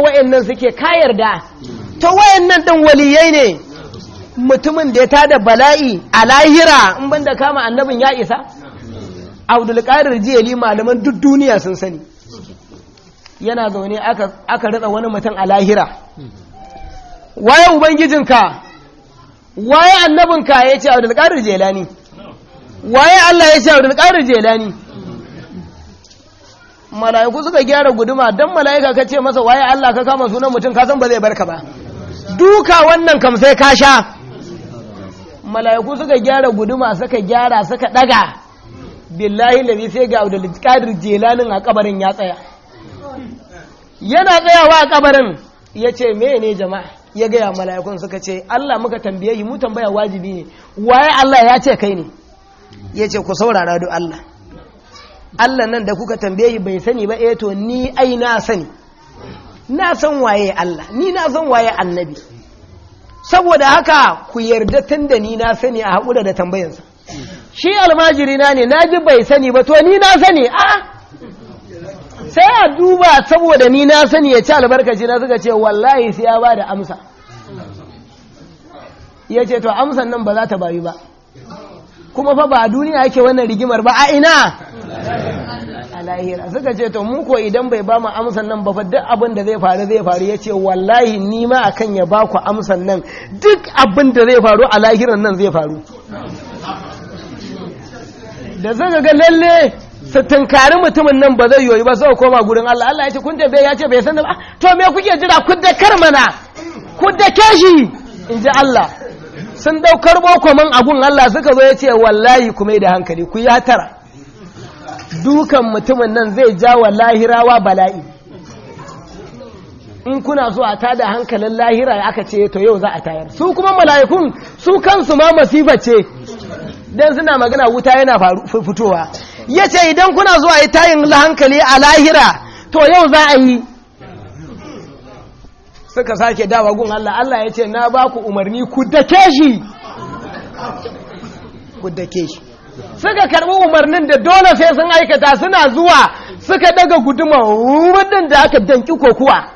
Wayannan suke ka yarda, to wayannan din waliyai ne. Mutumin da ya tada bala'i a lahira, in banda kama annabin ya isa. Abdulkadir Jiyali, malaman duk duniya sun sani, yana zaune aka ritsa wani mutum a lahira. "Waye ubangijinka? Waye annabinka?" Ya ce, "Abdulkadir Jelani." "Waye Allah?" Ya ce, "Abdulkadir Jelani." Mala'iku suka gyara guduma. Don mala'ika ka ce masa, "Waye Allah?" ka kama sunan mutum, ka san ba zai barka ba. Duka wannan kam sai ka sha. Mala'iku suka gyara guduma, suka gyara, suka daga. Billahi lazi, sai ga Abdulkadir Jelanin a kabarin ya tsaya. Yana tsayawa a kabarin ya ce, "Mene jama'a?" Ya gaya mala'ikun, suka ce, "Allah muka tambaye yi, mu tambaya wajibi ne. Waye Allah?" Ya ce, "Kai ne." Ya ce, "Ku saurara do Allah. Allah nan da kuka tambaye bai sani ba? Eh, to ni ai na sani, na san waye Allah, ni na san waye annabi. Saboda haka ku yarda, tun da ni na sani, a haƙura da tambayansa. Shi almajiri na ne, na ji bai sani ba, to ni na sani, a sai a duba, saboda ni na sani, ya ci albarkaci na." Suka ce, "Wallahi sai ya ba da amsa." Ya ce, "To amsan nan ba za ta bayu ba." Kuma fa ba a duniya yake wannan rigimar ba, a ina? A lahira. Suka ce, "To mu ko idan bai ba mu amsan nan ba fa, duk abin da zai faru zai faru." Ya ce, "Wallahi ni ma akan ya ba ku amsan nan, duk abin da zai faru a lahiran nan zai faru." Da suka ga lalle su tunkari mutumin nan ba zai yoyi ba, sai koma gurin Allah. Allah ya ce, "Kun tambaye, ya ce bai san da ba. To me kuke jira? Ku da kar mana, ku da shi," in ji Allah. Sun daukar bokoman agun Allah suka zo. Ya ce, "Wallahi ku mai da hankali, ku ya tara dukan mutumin nan, zai ja wa lahirawa bala'i. In kuna so a tada hankalin lahira, aka ce to yau za a tayar." Su kuma mala'ikun su kansu ma masifa ce, dan suna magana wuta yana fitowa. Ya ce, "Idan kuna so a yi tayin hankali a lahira, to yau za a yi." Suka sake dawa gun Allah. Allah ya ce, "Na ba ku umarni, ku dake shi, ku dake shi." Suka karbi umarnin da dole sai sun aikata. Suna zuwa suka daga guduma wurin da aka danki kokuwa,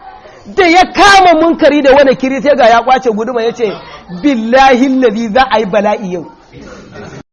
da ya kama Munkari da wani kiri, sai ga ya kwace guduma. Ya ce, "Billahi lazi, za a yi bala'i yau."